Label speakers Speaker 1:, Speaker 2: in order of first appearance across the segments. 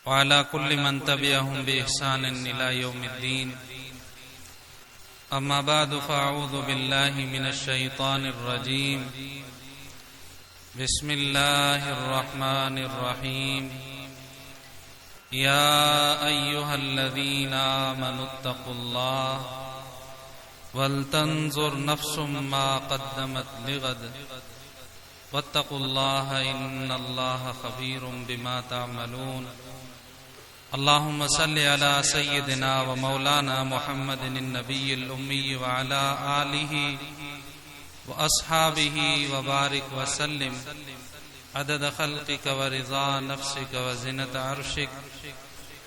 Speaker 1: وعلى كل من تبعهم بإحسان إلى يوم الدين أما بعد فأعوذ بالله من الشيطان الرجيم بسم الله الرحمن الرحيم يا أيها الذين آمنوا اتقوا الله ولتنظر نفس ما قدمت لغد واتقوا الله إن الله خبير بما تعملون اللهم صل على سيدنا ومولانا محمد النبي الأمي وعلى آله وأصحابه وبارك وسلم عدد خلقك ورضا نفسك وزنة عرشك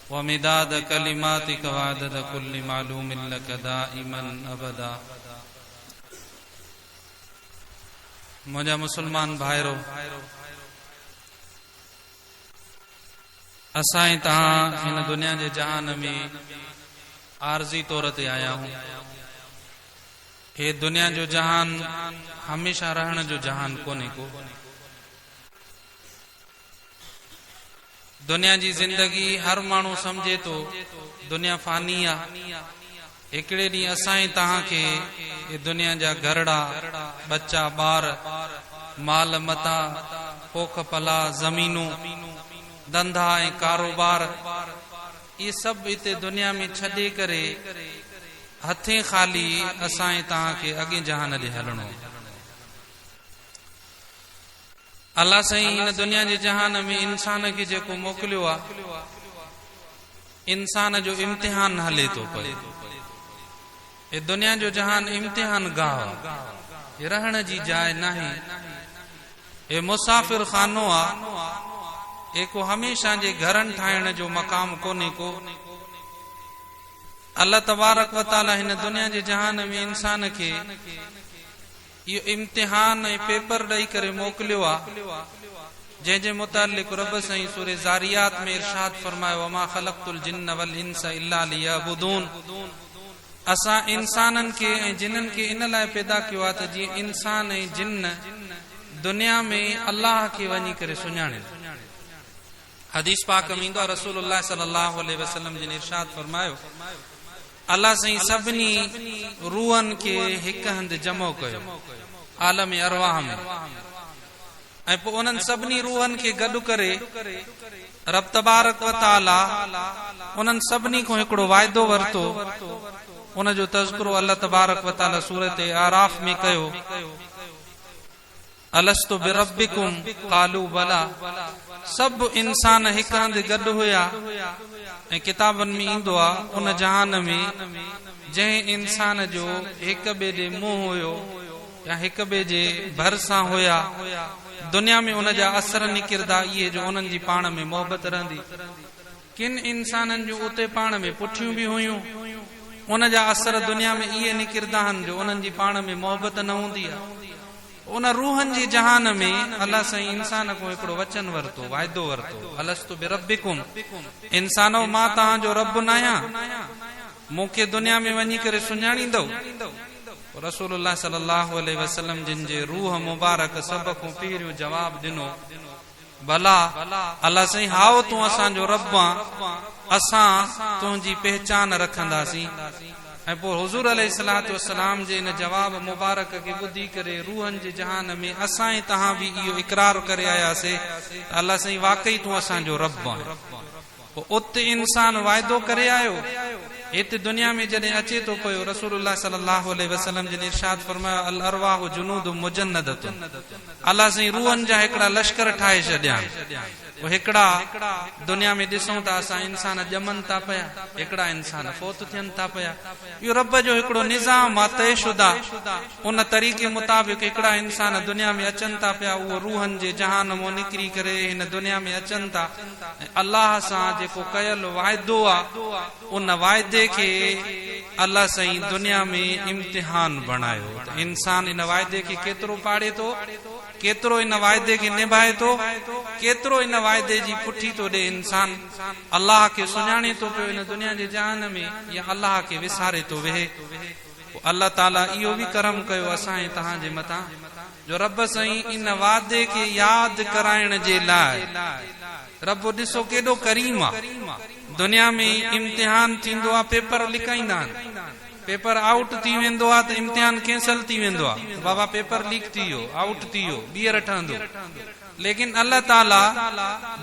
Speaker 1: ومداد كلماتك وعدد كل معلوم لك دائما أبدا منهنجا مسلمان ڀائرو! اسان ۽ توهان هن دنيا جي جهان ۾ عارضي طور تي آيا آهيون. هي دنيا جو جهان هميشه رهڻ جو جهان ڪونهي ڪو. دنيا جي زندگي هر ماڻهو سمجهي ٿو دنيا فاني آ. هڪڙي ڏينهن اسان ۽ توهان کي هي دنيا جا گهرڙا، ٻچا ٻار، مال متاع، پوک پلا، زمينون، ڌنڌا ۽ ڪاروبار اهي سڀ هتي دنيا ۾ ڇڏي ڪري هٿين خالي اسان ۽ توهان کي اڳئين جهان ڏي هلڻو آ. الله سائين هن دنيا جي جهان ۾ انسان کي جيڪو موڪليو آ انسان جو امتحان هلي ٿو پيو. هي دنيا جو جهان امتحان گاهه آ. هي رهڻ جي جاء ناهي. هي مسافر خانو آ. هي ڪو هميشه جي گهرن ٺاهڻ جو مقام ڪونهي ڪو. الله تبارڪ و تعالي هن دنيا جي جهان ۾ انسان کي اهو امتحان ۽ پيپر ڏئي ڪري موڪليو آ، جنهن جي متعلق رب سائين سورة ذاريات ۾ ارشاد فرمايو وما خلقت الجن والانس الا ليعبدون اسان انسانن کي ۽ جنن کي ان لاء پيدا ڪيو آ ته جيئن انسان ۽ جن دنيا ۾ الله کي وڃي ڪري سڃاڻين. حديث پاڪ ۾ ايندو آ رسول الله صلي الله عليه وسلم جن ارشاد فرمايو. الله سائين سڀني روحن کي هڪ هنڌ جمع ڪيو، عالم ارواح ۾، ۽ پوء انهن سڀني روحن کي گڏ ڪري رب تبارڪ و تعالي انهن سڀني کان هڪڙو وعدو ورتو، ان جو تذڪرو الله تبارڪ و تعالي سورة اعراف ۾ ڪيو. الست بربڪم قالوا بليٰ سڀ انسان هڪ هنڌ گڏ هيا ۽ ڪتابن ۾ ايندو آ ان جهان ۾ جنهن انسان جو هڪ ٻئي ڏي منهن هيو يا هڪ ٻئي جي ڀر سان هيا دنيا ۾ ان جا اثر نڪردا اهي جو انهن جي پاڻ ۾ محبت رهندي ڪن انسانن جون اتي پاڻ ۾ پٺيون به هيون ان جا اثر دنيا ۾ اهي نڪردا آهن جو انهن جي پاڻ ۾ محبت نه هوندي آ. ان روحن جي جهان ۾ الله سائين انسان کان هڪڙو وچن ورتو، وعدو ورتو، الست بربڪم، انسانؤ مان توهان جو رب ناهيان، مون کي دنيا ۾ وڃي ڪري سڃاڻيندؤ؟ پوء رسول الله صلي الله عليه وسلم جن جي روح مبارڪ سڀ کان پهريون جواب ڏنو، بليٰ، الله سائين هائو تون اسان جو رب آن، اسان تنهنجي پهچان رکنداسين. ۽ پوء حضور عليه الصلوة والسلام جي ان جواب مبارڪ کي ٻڌي ڪري روحن جي جهان ۾ اسان ۽ توهان به اهو اقرار ڪري آياسي ته الله سائين واقعي تون اسان جو رب آهين. پوء ات انسان وعدو ڪري آيو، هت دنيا ۾ جڏهن اچي ٿو پيو، رسول الله صلي الله عليه وسلم جن ارشاد فرمايو، الارواح جنود مجندة، الله سائين روحن جا هڪڙا لشڪر ٺاهي ڇڏيا آهن، پوء هڪڙا دنيا ۾ ڏسون ته اسان انسان ڄمن ٿا پيا، هڪڙا انسان فوت ٿين ٿا پيا، اهو رب جو هڪڙو نظام آ طئي شده، ان طريقي مطابق هڪڙا انسان دنيا ۾ اچن ٿا پيا، اهو روحن جي جهان مون نڪري ڪري هن دنيا ۾ اچن ٿا ۽ الله سان جيڪو ڪيل وعدو آ ان وعدي کي الله سائين دنيا ۾ امتحان بڻايو ته انسان ان وعدي کي ڪيترو پاڙي ٿو، ڪيترو ان وعدي کي نڀائي ٿو، ڪيترو ان وعدي جي پٺي ٿو ڏي انسان الله کي سڃاڻي ٿو پيو ان دنيا جي جهان ۾ يا الله کي وساري ٿو ويهي. پوء الله تعاليٰ اهو به ڪرم ڪيو اسان ۽ توهان جي مٿان جو رب سائين ان وعدي کي ياد ڪرائڻ جي لاء رب ڏسو ڪيڏو ڪريم آ. دنيا ۾ امتحان ٿيندو آ پيپر لڪائيندا آهن. پيپر آئوٽ ٿي ويندو آ ته امتحان ڪينسل ٿي ويندو آ ته بابا پيپر ليڪ ٿي ويو، آئوٽ ٿي ويو، ٻيهر ٺهندو. ليڪن الله تعالي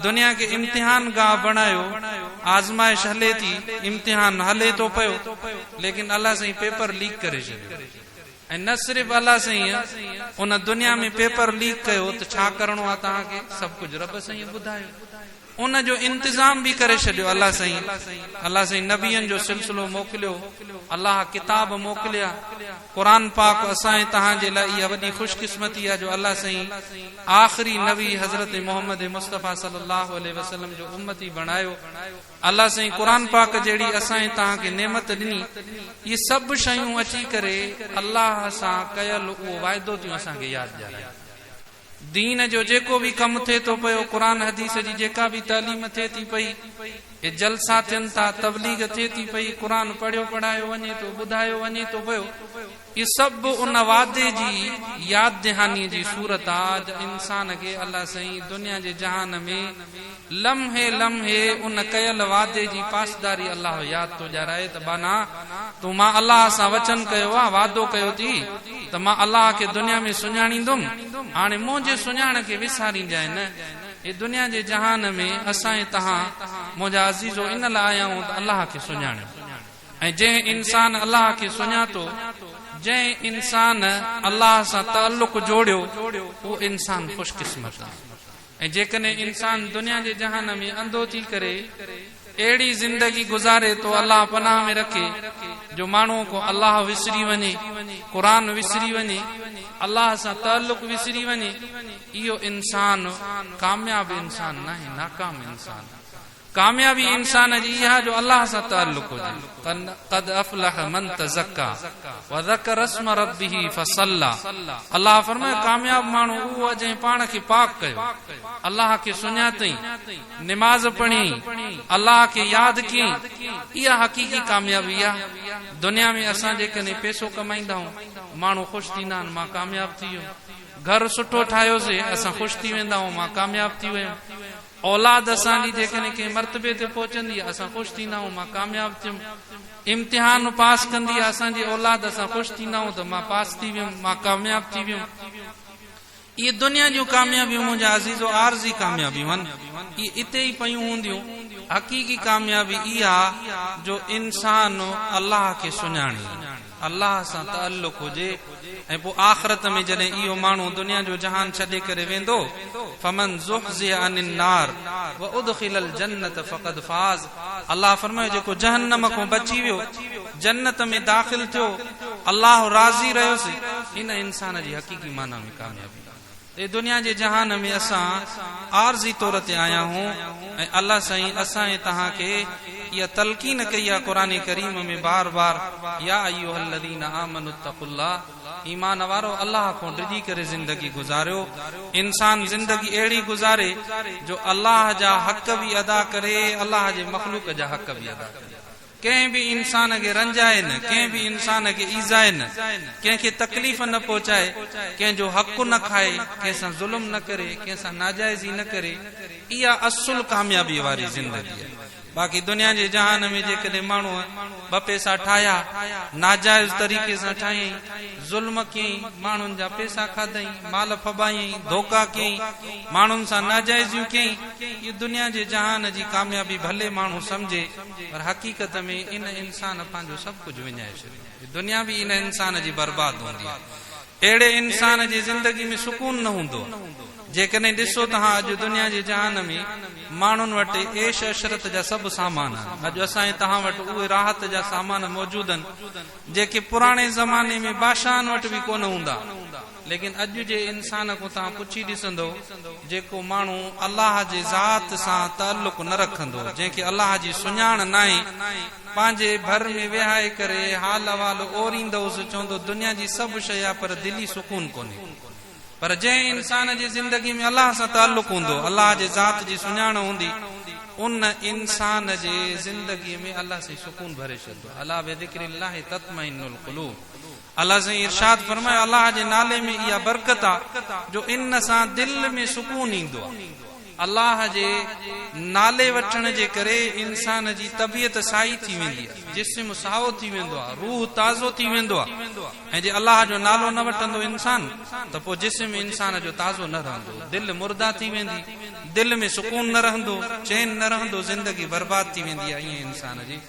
Speaker 1: دنيا کي امتحان گاهه بڻايو، آزمائش هلي ٿي، امتحان هلي ٿو پيو، ليڪن الله سائين پيپر ليڪ ڪري ڇڏيو. ۽ نه صرف الله سائين ان دنيا ۾ پيپر ليڪ ڪيو ته ڇا ڪرڻو آ توهان کي، سڀ ڪجهه رب سائين ٻڌايو. ان جو انتظام به ڪري ڇڏيو الله سائين. الله سائين نبين جو سلسلو موڪليو، الله ڪتاب موڪليا، قرآن پاڪ اسان ۽ توهان جي لاء اها وڏي خوش قسمتي آهي جو الله سائين آخري نبي حضرت محمد مصطفيٰ صلي الله عليه وسلم جو امتي بڻايو. الله سائين قرآن پاڪ جهڙي اسان ۽ توهان کي نعمت ڏني. اهي سڀ شيون اچي ڪري الله سان ڪيل اهو واعدو ٿيون اسان کي ياد ڏيارائين. دين جو جيڪو به ڪم ٿئي ٿو پيو، قرآن حديث جي جيڪا به تعليم ٿئي ٿي پئي، اهي جلسا ٿين ٿا، تبليغ ٿئي ٿي پئي، قرآن پڙهيو پڙهايو وڃي ٿو، ٻڌايو وڃي ٿو پيو، اهي سڀ ان وعدي جي ياد دهانيء جي صورت آ جو انسان کي الله سائين دنيا جي جهان ۾ لمحي لمحي ان ڪيل وعدي جي پاسداري الله ياد ٿو ڏيارائي ته ٻانها تون مان الله سان وچن ڪيو آ، وعدو ڪيو ٿي ته مان الله کي دنيا ۾ سڃاڻيندم، هاڻي منهنجي سڃاڻ کي وسارينجانء نه. هي دنيا جي جهان ۾ اسان ۽ توهان منهنجا عزيزو ان لاء آيا آهيون ته الله کي سڃاڻيون ۽ جنهن انسان الله کي سڃاتو، جنهن انسان الله سان تعلق جوڙيو، اهو انسان خوش قسمت آهي. ۽ جيڪڏهن انسان دنيا جي جهان ۾ انڌو ٿي ڪري اهڙي زندگي گذاري ٿو الله پناهه ۾ رکي جو ماڻهو کان الله وسري وڃي، قرآن وسري وڃي، الله سان تعلق وسري وڃي، اهو انسان ڪامياب انسان ناهي ناڪام انسان آهي. ڪاميابي انسان جي اها جو الله سان تعلق هجي، قد افلح من تزڪا وذڪر اسم ربه فصلي الله فرمايو ڪامياب ماڻهو اهو آهي جنهن پاڻ کي پاڪ ڪيو، الله کي سڃاتئين، نماز پڙهيائين، الله کي ياد ڪيائين، اها حقيقي ڪاميابي آهي. دنيا ۾ اسان جيڪڏهن پيسو ڪمائيندا آهيون، ماڻهو خوش ٿيندا آهن مان ڪامياب ٿي ويم، گهر سٺو ٺاهيوسي اسان خوش ٿي ويندا آهيون مان ڪامياب ٿي ويم. اولاد اسان جي جيڪڏهن ڪنهن مرتبي تي پهچندي آهي اسان خوش ٿيندا آهيون مان ڪامياب ٿيم. امتحان پاس ڪندي آهي اسان جي اولاد اسان خوش ٿيندا آهيون ته مان پاس ٿي ويم مان ڪامياب ٿي ويم. اهي دنيا جون ڪاميابيون منهنجا عزيزو عارضي ڪاميابيون آهن. اهي اتي ئي پيون هونديون. حقيقي ڪاميابي اها جو انسان الله کي سڃاڻي. الله سان تعلق هجي ۽ پوء آخرت ۾ جڏهن اهو ماڻهو دنيا جو جهان ڇڏي ڪري ويندو، فمن زحزح عن النار وادخل الجنة فقد فاز الله فرمايو جيڪو جهنم کان بچي ويو جنت ۾ داخل ٿيو الله راضي رهيس ان انسان جي حقيقي معنيٰ ۾ ڪاميابي آهي. اي دنيا جي جهان ۾ اسان عارضي طور تي آيا آهيون ۽ الله سائين اسان ۽ توهان کي اها تلقين ڪئي آهي قرآن ڪريم ۾ بار بار يا ايها الذين آمنوا اتقوا الله ايمان وارو الله کان ڊڄي ڪري زندگي گذاريو انسان زندگي اهڙي گذاري جو الله جا حق به ادا ڪري الله جي مخلوق جا حق به ادا ڪري. ڪنهن به انسان کي رنجائي نه، ڪنهن به انسان کي ايذائي نه، ڪنهن کي تڪليف نه پهچائي، ڪنهن جو حق نه کائي، ڪنهن سان ظلم نه ڪري، ڪنهن سان ناجائزي نه ڪري، اها اصل ڪاميابيء واري زندگي آهي. باقي دنيا جي جهان ۾ جيڪڏهن ماڻهوء ٻه پئسا ٺاهيا، ناجائز طريقي سان ٺاهيائين، ظلم ڪيائين، ماڻهن جا پئسا کاڌائين، مال ڦٻايائين، ڌوڪا ڪيائين، ماڻهن سان ناجائزيون ڪيائين، اهو دنيا جي جهان جي ڪاميابي ڀلي ماڻهو سمجهي، پر حقيقت ۾ ان انسان پنهنجو سڀ ڪجهه وڃائي ڇڏيو. دنيا به ان انسان جي برباد هوندي آهي. اهڙي انسان جي زندگي ۾ سڪون نه هوندو آهي. جيڪڏهن ڏسو ته ها اڄ دنيا جي جهان ۾ ماڻهن وٽ عيش عشرت جا سڀ سامان آهن. اڄ اسان ۽ توهان وٽ اهي راحت جا سامان موجود آهن، جيڪي پراڻي زماني ۾ بادشاهن وٽ به ڪونه هوندا. ليڪن اڄ جي انسان کان توهان پڇي ڏسندؤ، جيڪو ماڻهو الله جي ذات سان تعلق نه رکندو، جنهن کي الله جي سڃاڻ ناهي، پنهنجي ڀر ۾ ويهائي ڪري حال احوال اوريندؤس، چوندو دنيا جي سڀ شيء آ پر دلي سڪون ڪونهي. پر جنهن انسان جي زندگي ۾ الله سان تعلق هوندو، الله جي ذات جي سڃاڻ هوندي، ان انسان جي زندگي ۾ الله سائين سڪون ڀري ڇڏندو. الا بذڪر الله تطمئن القلوب. الله سائين ارشاد فرمايو، الله جي نالي ۾ اها برڪت آ جو ان سان دل ۾ سڪون ايندو آ. الله جي نالي وٺڻ جي ڪري انسان جي طبيعت سائي ٿي ويندي آهي، جسم سائو ٿي ويندو آهي، روح تازو ٿي ويندو آهي ۽ جي الله جو نالو نه وٺندو انسان ته پوء جسم انسان جو تازو نه رهندو، دل مرده ٿي ويندي، دل ۾ سڪون نه رهندو، چين نه رهندو، زندگي برباد ٿي ويندي آهي ائين انسان جي.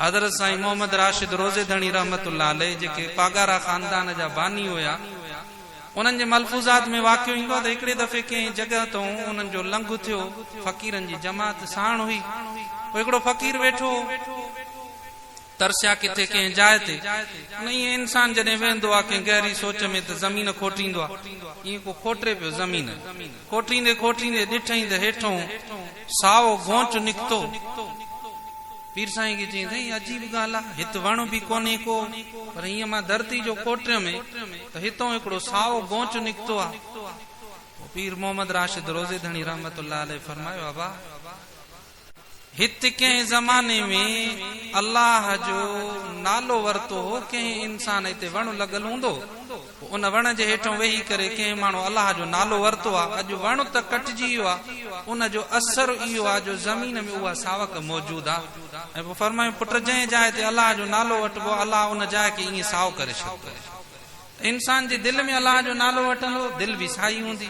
Speaker 1: حضرت سائين محمد راشد روضي ڌڻي رحمة الله عليه جيڪي پاڳارا خاندان جا باني هيا، انهن جي ملفوظات ۾ واقعو ايندو آهي ته هڪڙي دفعي ڪنهن جڳهه تون انهن جو لنگهه ٿيو، فقيرن جي جماعت ساڻ هئي، پوء هڪڙو فقير ويٺو هو، ترسيا ڪٿي ڪنهن جاء تي، ائين انسان جڏهن ويهندو آهي ڪنهن گهري سوچ ۾ ته زمين کوٽيندو آهي، ائين ڪو کوٽري پيو زمين، کوٽيندي کوٽيندي ڏٺئين ته هيٺئون سائو گونچ نڪتو. پير سائين کي چيائين، سائين عجيب ڳالهه آ، هت وڻ به ڪونهي ڪو، پر هيئن مان ڌرتي جو کوٽريم ته هتئون هڪڙو سائو گونچ نڪتو آ. پوء پير محمد راشد روضي ڌڻي رحمة الله عليه فرمايو، ابا! هت ڪنهن زماني ۾ الله جو نالو ورتو هو، ڪنهن انسان هتي وڻ لڳل هوندو، پوء ان وڻ جي هيٺئون ويهي ڪري ڪنهن ماڻهو الله جو نالو ورتو آ، اڄ وڻ ته ڪٽجي ويو آ، ان جو اثر اهو آ جو زمين ۾ اها ساوڪ موجود آ. ۽ پوء فرمايو، پٽ جنهن جاء تي الله جو نالو وٺبو آ، الله ان جاء کي ائين سائو ڪري ڇڏندو آهي. ته انسان جي دل ۾ الله جو نالو وٺندو، دل به سائي هوندي.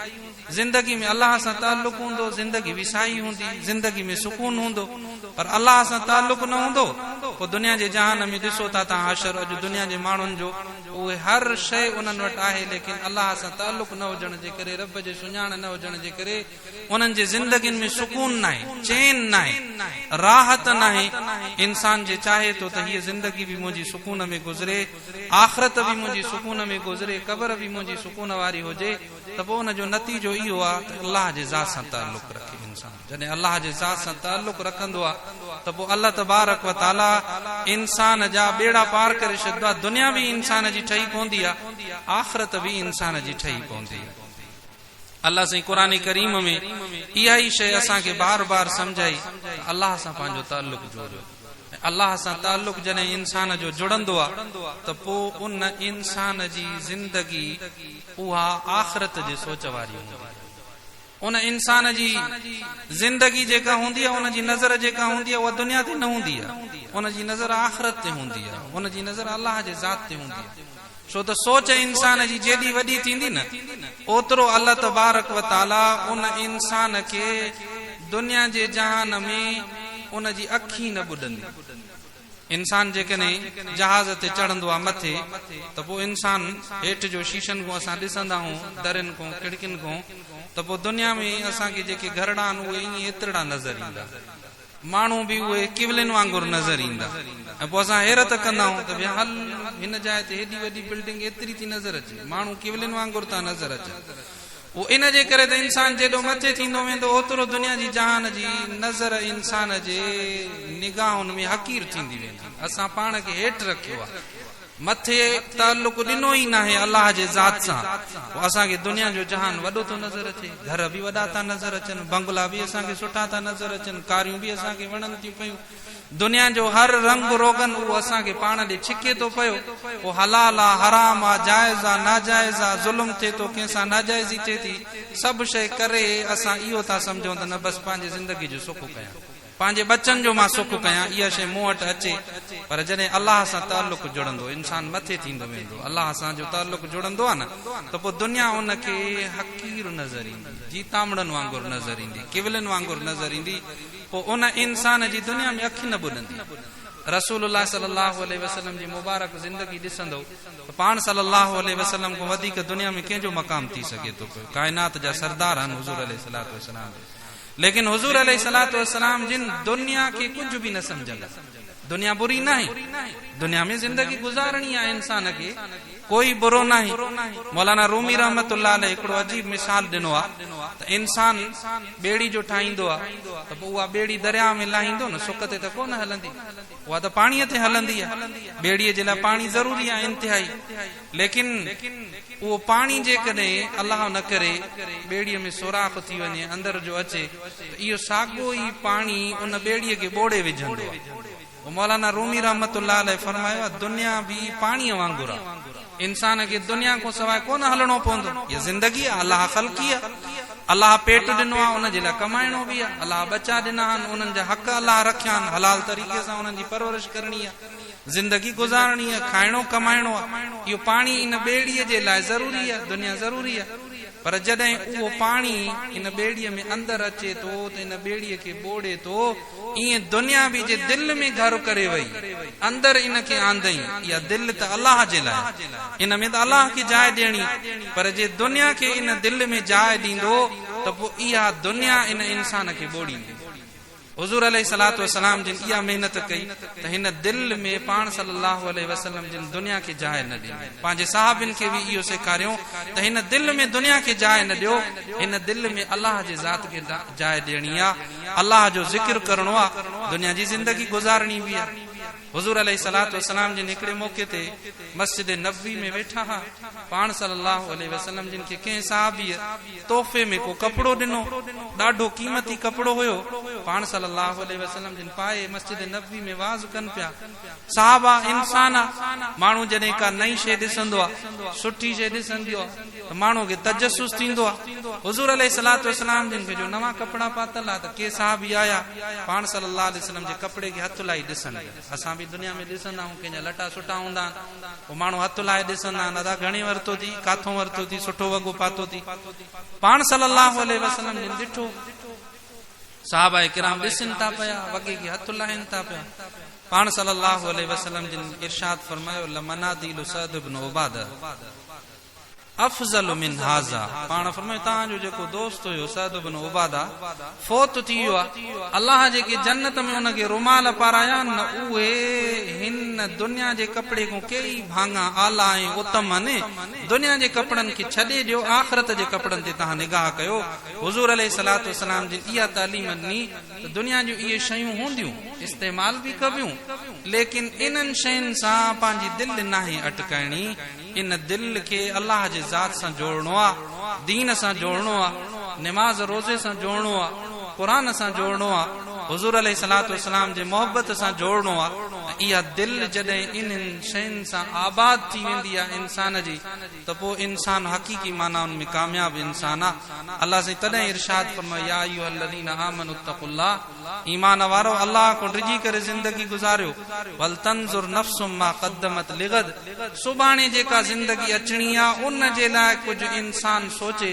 Speaker 1: زندگي ۾ الله سان تعلق هوندو، زندگي به سائي هوندي، زندگي ۾ سڪون هوندو. پر الله سان تعلق نه هوندو، پوء دنيا جي جهان ۾ ڏسو ٿا توهان حشر اڄ دنيا جي ماڻهن جو، اهي هر شيء انهن وٽ آهي ليڪن الله سان تعلق نه هجڻ جي ڪري، رب جي سڃاڻ نه هجڻ جي ڪري انهن جي زندگين ۾ سڪون ناهي، چين ناهي، راحت ناهي، انسان جي چاهي ٿو ته هيء زندگي به منهنجي سڪون ۾ گذري، آخرت به منهنجي سڪون ۾ گذري، قبر به منهنجي سڪون واري هجي ته پوء ان جو نتيجو اهو آهي ته الله جي ذات سان تعلق رکي انسان جڏهن الله جي ذات سان تعلق رکندو آهي ته پوء الله تبارڪ و تعالي انسان جا ٻيڙا پار ڪري ڇڏندو آهي دنيا به انسان جي ٺهي پوندي آهي آخرت به انسان جي ٺهي پوندي آهي. الله سائين قرآن ڪريم ۾ اها ئي شيء اسان کي بار بار سمجهائي ته الله سان پنهنجو تعلق جوڙيو ۽ الله سان تعلق جڏهن انسان جو جڙندو آ ته پوء ان انسان جي زندگي اها آخرت جي سوچ واري هوندي آ. ان انسان جي زندگي جيڪا هوندي آ ان جي نظر جيڪا هوندي آ اها دنيا تي نه هوندي آ ان جي نظر آخرت تي هوندي آ ان جي نظر الله جي ذات تي هوندي آ. ڇو ته سوچ انسان جي جيڏي وڏي ٿيندي نه اوترو الله تبارڪ و تعالي ان انسان کي دنيا جي جهان ۾ ان جي اک ئي نه ٻڏندي. انسان جيڪڏهن جهاز تي چڙهندو آ مٿي ته پوء انسان هيٺ جو شيشن کان اسان ڏسندا هون درين کان کڙڪين کان ته پوء دنيا ۾ اسان کي جيڪي گهرڙا آهن اهي ائين ايترڙا نظر ايندا. ماڻهو به اهي ڪولين وانگر نظر ايندا ۽ پوء اسان حيرت ڪندا آهيون ته ڀيا هل هن جاء تي هيڏي وڏي بلڊنگ ايتري ٿي نظر اچي، ماڻهو ڪولين وانگر ٿا نظر اچن. اهو ان جي ڪري ته انسان جيڏو مٿي ٿيندو ويندو اوترو دنيا جي جهان جي نظر انسان جي نگاهن ۾ حقير ٿيندي ويندي. اسان پاڻ کي هيٺ رکيو آهي. مٿي تعلق ڏنو ئي ناهي الله جي ذات سان، پوء اسان کي دنيا جو جهان وڏو ٿو نظر اچي، گهر به وڏا ٿا نظر اچن، بنگلا به اسان کي سٺا ٿا نظر اچن، ڪاريون به اسان کي وڻن ٿيون پيون، دنيا جو هر رنگ روغن اهو اسان کي پاڻ ڏي ڇڪي ٿو پيو، پوء حلال آ، حرام آ، جائز آ، ناجائز آ، ظلم ٿئي ٿو، ڪنهن سان ناجائزي ٿئي ٿي، سڀ شيء ڪري اسان اهو ٿا سمجهون ته نه بس پنهنجي زندگي جو سک ڪيان. پنهنجي ٻچن جو مان سک ڪيان، اها شيء مون وٽ اچي، پر جڏهن الله سان تعلق جڙندو، انسان مٿي ٿيندو ويندو، الله سان جو تعلق جڙندو آهي نه ته پوء دنيا ان کي حقير نظر ايندي، جيتامڙن وانگر نظر ايندي، ڪولين وانگر نظر ايندي، پوء ان انسان جي دنيا ۾ اک نه ٻڏندي. رسول الله صلي الله عليه وسلم جي مبارڪ زندگي ڏسندؤ ته پاڻ صلي الله عليه وسلم کان وڌيڪ دنيا ۾ ڪنهن جو مقام ٿي سگهي ٿو پيو، ڪائنات جا سردار آهن حضور عليه الصلوة والسلام. ليڪن حضور عليه الصلوة والسلام جن دنيا کي ڪجهه به نه سمجهندا. دنيا بري ناهي. دنيا ۾ زندگي گذارڻي آهي انسان کي، ڪوئي برو ناهي. مولانا رومي رحمة الله عليه هڪڙو عجيب مثال ڏنو آهي ته انسان ٻيڙي جو ٺاهيندو آهي ته پوء اها ٻيڙي درياء ۾ لاهيندو نه، سڪ تي ته ڪونه هلندي، اها ته پاڻيء تي هلندي آهي. ٻيڙيء جي لاء پاڻي ضروري آهي انتهائي. ليڪن اهو پاڻي جيڪڏهن الله نه ڪري ٻيڙيء ۾ سوراخ ٿي وڃي اندر جو اچي ته اهو ساڳو ئي پاڻي ان ٻيڙيء کي ٻوڙي وجهندو آهي. پوء مولانا رومي رحمة الله عليه فرمايو آهي دنيا به پاڻيء وانگر آهي. انسان کي دنيا کان سواء ڪونه هلڻو پوندو. هيء زندگي آهي، الله خلقي آهي. الله پيٽ ڏنو آهي ان جي لاء ڪمائڻو به آهي. الله ٻچا ڏنا آهن انهن جا حق الله رکيا آهن حلال طريقي سان انهن جي پرورش ڪرڻي آهي. زندگي گذارڻي آهي، کائڻو ڪمائڻو آهي. اهو پاڻي ان ٻيڙيء جي لاء ضروري آهي، دنيا ضروري آهي. پر جڏهن اهو پاڻي ان ٻيڙيء ۾ اندر اچي ٿو ته ان ٻيڙيء کي ٻوڙي ٿو، ائين دنيا به جي دل ۾ گهر ڪري وئي، اندر ان کي آندئين، اها دل ته الله جي لاء آهي، ان ۾ ته الله کي جاء ڏيڻي، پر جي دنيا کي ان دل ۾ جاء ڏيندو ته پوء اها دنيا ان انسان کي ٻوڙيندي. حضور عليه الصلوة والسلام جن اها محنت ڪئي ته هن دل ۾ پاڻ صلي الله عليه وسلم جن دنيا کي جاء نه ڏني. پنهنجي صحابين کي به اهو سيکاريو ته هن دل ۾ دنيا کي جاء نه ڏيو، هن دل ۾ الله جي ذات کي جاء ڏيڻي آ، الله جو ذڪر ڪرڻو آ، دنيا جي زندگي گذارڻي به آ. حضور عليه الصلوة والسلام جن هڪڙي موقعي تي مسجد نبوي ۾ ويٺا ها، پاڻ صلي الله عليه وسلم جن کي ڪنهن صحابيء تحفي ۾ ڪو ڪپڙو ڏنو، ڏاڍو قيمتي ڪپڙو هيو، پاڻ صلي الله عليه وسلم جن پائي مسجد نبوي ۾ وعظ ڪن پيا. صحابه انسان آ، ماڻهو جڏهن ڪا نئين شيء ڏسندو آ، سٺي شيء ڏسندو آ ته ماڻهو کي تجسس ٿيندو آ. حضور عليه الصلوة والسلام جن کي جو نوان ڪپڙا پاتل آ ته ڪي صحابي آيا، پاڻ صلي الله عليه وسلم جي ڪپڙي کي هٿ لائي ڏسن پيا. اسان به دنيا ۾ ڏسندا آهيون ڪنهن جا لٽا سٺا هوندا آهن، پوء ماڻهو هٿ لائي ڏسندا آهن، ادا گهڻي ورتو ٿي، ڪاٿون ورتو ٿي، سٺو وڳو پاتو ٿي. پاڻ صلي الله عليه وسلم جن ڏٺو، صحابه ڪرام ڏسن ٿا پيا، وڳي کي هٿ لائين ٿا پيا. پاڻ صلي الله عليه وسلم جن ارشاد فرمايو، لمناديل سعد بن عباده. افضل من هذا، پاڻ فرمايو توهان جو جيڪو دوست هيو سعد بن عباده فوت ٿي ويو آهي، الله جيڪي جنت ۾ ان کي رومال پارايا آهن نه اهي هن دنيا جي ڪپڙي کان ڪيئي ڀاڱا اعليٰ ۽ اتم آهن، دنيا جي ڪپڙن کي ڇڏي ڏيو آخرت جي ڪپڙن تي توهان نگاهه ڪيو، حضور عليه الصلوة والسلام جن اها تعليم ڏني ته دنيا جون اهي شيون هونديون استعمال به ڪبيون ليڪن انهن شين سان پنهنجي دل ناهي اٽڪائڻي، ان دل کي الله جي ذات سان جوڙڻو آ، دين سان جوڙڻو آ، نماز روزي سان جوڙڻو آ، قرآن سان جوڙڻو آ، حضور عليه الصلوة والسلام جي محبت سان جوڙڻو آ ۽ اها دل جڏهن انهن شين سان آباد ٿي ويندي آ انسان جي ته پوء انسان حقيقي معنائن ۾ ڪامياب انسان آ. الله سائين تڏهن ارشاد فرمايو يا ايها الذين آمنوا اتقوا الله ايمان وارؤ الله کان ڊڄي ڪري زندگي گذاريو ولتنظر نفس ما قدمت لغد سڀاڻي جيڪا زندگي اچڻي آ ان جي لاء ڪجهه انسان سوچي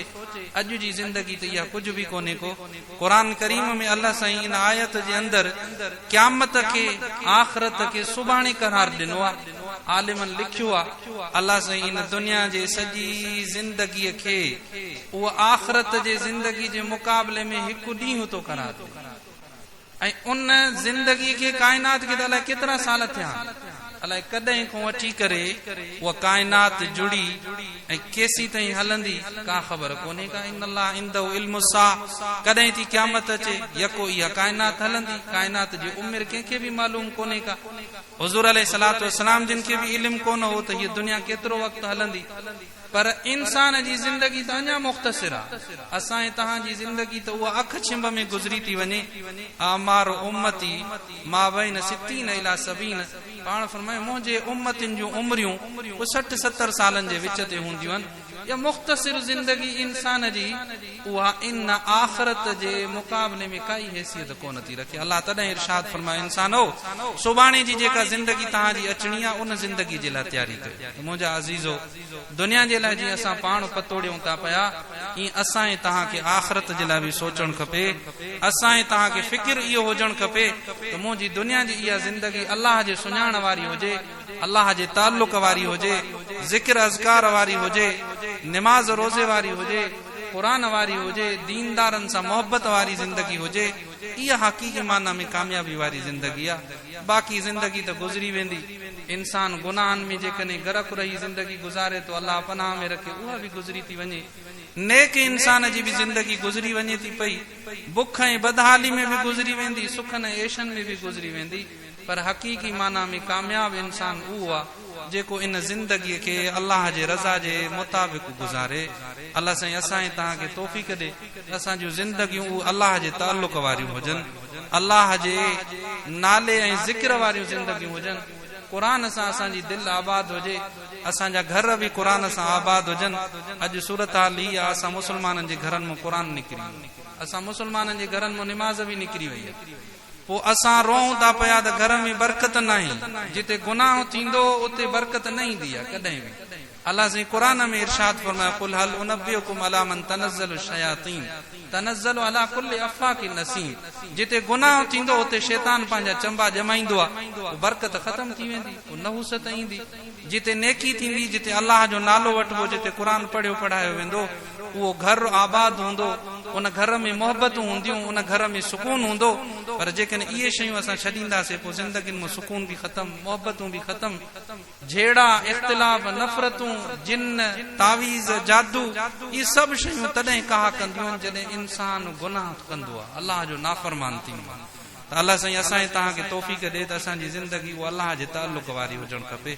Speaker 1: اڄ جي زندگي ته اها ڪجهه به ڪونهي ڪو قرآن ڪريم ۾ الله سائين ان آيت جي اندر قيامت کي آخرت کي سڀاڻي قرار ڏنو آ عالمن لکيو آ الله سائين ان دنيا جي سڄي زندگي کي اهو آخرت جي زندگي جي مقابلي ۾ هڪ ڏينهن ٿو قرار ڏئي ۽ ان زندگي کي ڪائنات کي ته الائي ڪيترا سال ٿيا آهن، الائي ڪڏهن کان وٺي ڪري اها ڪائنات جڙي ۽ ڪيسين تائين هلندي ڪا خبر ڪونهي ڪا ان الله عنده علم الساعه ڪڏهن ٿي قيامت اچي يڪو اها ڪائنات هلندي ڪائنات جي عمر ڪنهن کي به معلوم ڪونهي ڪا حضور عليه الصلوة والسلام جن کي به علم ڪونه هو ته هيء دنيا ڪيترو وقت هلندي. پر انسان جي زندگي ته اڃا مختصر آ. اسان ۽ توهان جي زندگي ته اها اک ڇنڀ ۾ گذري ٿي وڃي. اعمار امتي ما بين ستين الي سبعين پاڻ فرمايو منهنجي امتين جون عمريون به 60 70 سالن جي وچ تي هونديون آهن. اها مختصر زندگي انسان جي اها ان آخرت جي مقابلي ۾ ڪائي حيثيت ڪونه ٿي رکي. الله تڏهن ارشاد فرمايو انسانؤ! سڀاڻي جي جيڪا زندگي توهان جي اچڻي آ ان زندگي جي لاء تياري ڪيو. ته منهنجا عزيزو! دنيا جي لاء جيئن اسان پاڻ پتوڙيون ٿا پيا، ائين اسان ۽ توهان کي آخرت جي لاء به سوچڻ کپي. اسان ۽ توهان کي فڪر اهو هجڻ کپي ته منهنجي دنيا جي اها زندگي الله جي سڃاڻ واري هجي، الله جي تعلق واري هجي، ذڪر اذڪار واري هجي، نماز روزي واري هجي، قرآن واري هجي، ديندارن سان محبت واري زندگي هجي. اها حقيقي معنيٰ ۾ ڪاميابي واري زندگي آ. باقي زندگي ته گذري ويندي. انسان گناهن ۾ جيڪڏهن غرق رهي زندگي گذاري ٿو الله پناهه ۾ رکي اها به گذري ٿي وڃي. نيڪ انسان جي به زندگي گذري وڃي ٿي پئي. بک ۽ بدحالي ۾ به گذري ويندي، سکن ۽ عيشن ۾ به گذري ويندي. پر حقيقي معنيٰ ۾ ڪامياب انسان اهو آ جيڪو ان زندگيء کي الله جي رضا جي مطابق گذاري. الله سائين اسان ۽ توهان کي توفيق ڏي ته اسان جون زندگيون اهي الله جي تعلق واريون هجن، الله جي نالي ۽ ذڪر واريون زندگيون هجن. قرآن سان اسان جي دل آباد هجي، اسان جا گهر به قرآن سان آباد هجن. اڄ صورتحال هي آ اسان مسلمانن جي گهرن مان قرآن نڪري ويو. اسان مسلمانن جي گهرن مان نماز به نڪري وئي آ. پوء اسان روئون ٿا پيا ته گهر ۾ برڪت ناهي. جتي گناهه ٿيندو اتي برڪت نه ايندي آ ڪڏهن به. الله سائين قرآن ۾ ارشاد فرمايو قل هل انبئڪم علي من تنزل الشياطين تنزل علي ڪل افاڪ اثيم جتي گناهه ٿيندو اتي شيطان پنهنجا چنبا ڄمائيندو آ پوء برڪت ختم ٿي ويندي پوء نحوست ايندي جتي نيڪي ٿيندي جتي الله جو نالو وٺبو جتي قرآن پڙهيو پڙهايو ويندو اهو گهر آباد هوندو ان گهر ۾ محبتون هونديون ان گهر ۾ سڪون هوندو پر جيڪڏهن اهي شيون اسان ڇڏينداسين پوء زندگين مان سڪون به ختم محبتون به ختم جهيڙا، اختلاف، نفرتون، جن، تعويذ، جادو، اهي سڀ شيون تڏهن ڪاهه ڪنديون آهن جڏهن انسان گناهه ڪندو آهي، الله جو نافرمان ٿيندو آهي ته الله سائين اسان ۽ توهان کي توفيق ڏي ته اسان جي زندگي اها الله جي تعلق واري هجڻ کپي.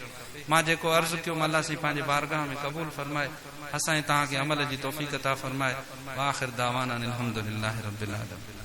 Speaker 1: مان جيڪو عرض ڪيوم الله سائين پنهنجي بارگاهه ۾ قبول فرمائي اسان ۽ توهان کي عمل جي توفيق عطا فرمائي واخر دعوانا ان الحمدلله رب العالمين.